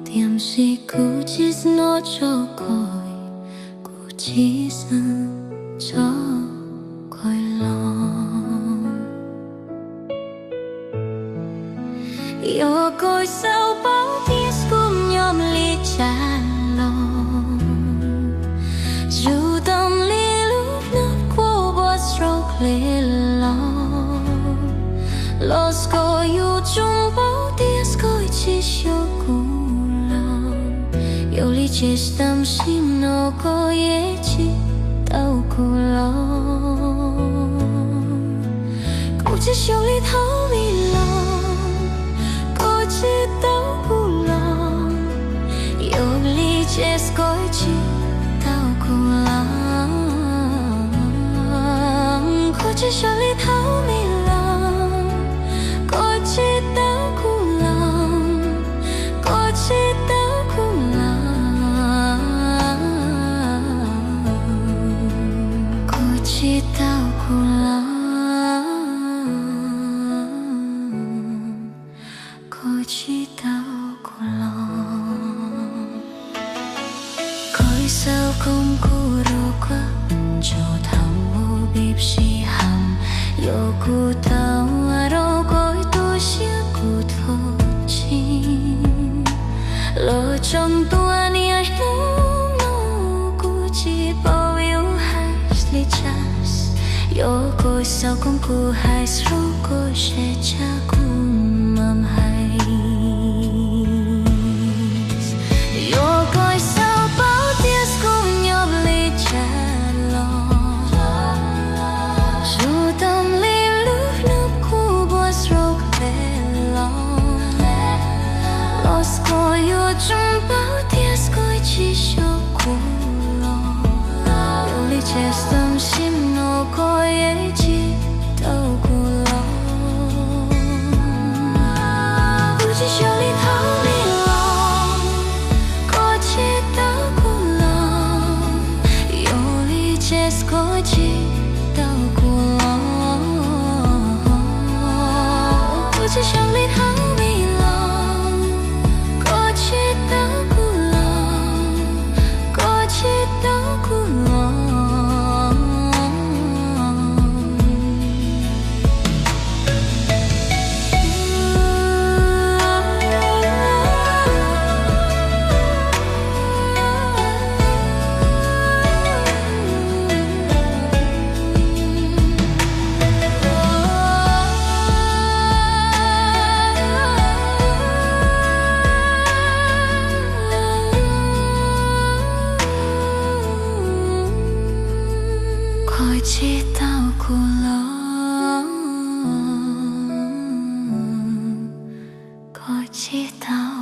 Tiam sis kuv tsis hnov tso koj, kuv tsis xav tso koj los. Yog koj xav paub tias kuv nyob li cas los, zoo tam li lub hnab kuv puas rau dlej los, los koj yuav tsum paub tias koj tsis xyuas kuv los. Yog li ces tam sim no koj yeej tsis tau kuv los. Kuv tsis xyaum li thaum ub los, koj tsis tau kuv los. Yog li ces koj tsis tau kuv los. Koj tsis xyaum li thaum ub los, koj tsis tau kuv los. Koj tsis tau kuv los, koj tsis tau kuv los, koj tsis tau kuv los. Koj xav koom kuv rau koj tso tham mus pib sij hawm, yog kuv tau rau koj tu siab kuv thov txim. Los tsoom tuaj niaj hnub no kuv tsis paub yuav hais li cas. Yog koj xav koom kuv hais rau koj seb tsam kuv mam hais. Yog koj xav paub tias kuv nyob li cas los, zoo tam li lub hnub kuv puas rau dlej los, los koj yuav tsum paub tias koj tsis xyuas kuv los. Yog li ces tam sim no koj yeej tsis tau kuv los. Kuv tsis xyaum li thaum ub los, koj tsis tau kuv los. Yog li ces koj tsis tau kuv los. Kuv tsis xyaum li thaum ub los, koj tsis tau kuv los, koj tsis tau kuv los. Koj tsis tau kuv los, koj tsis tau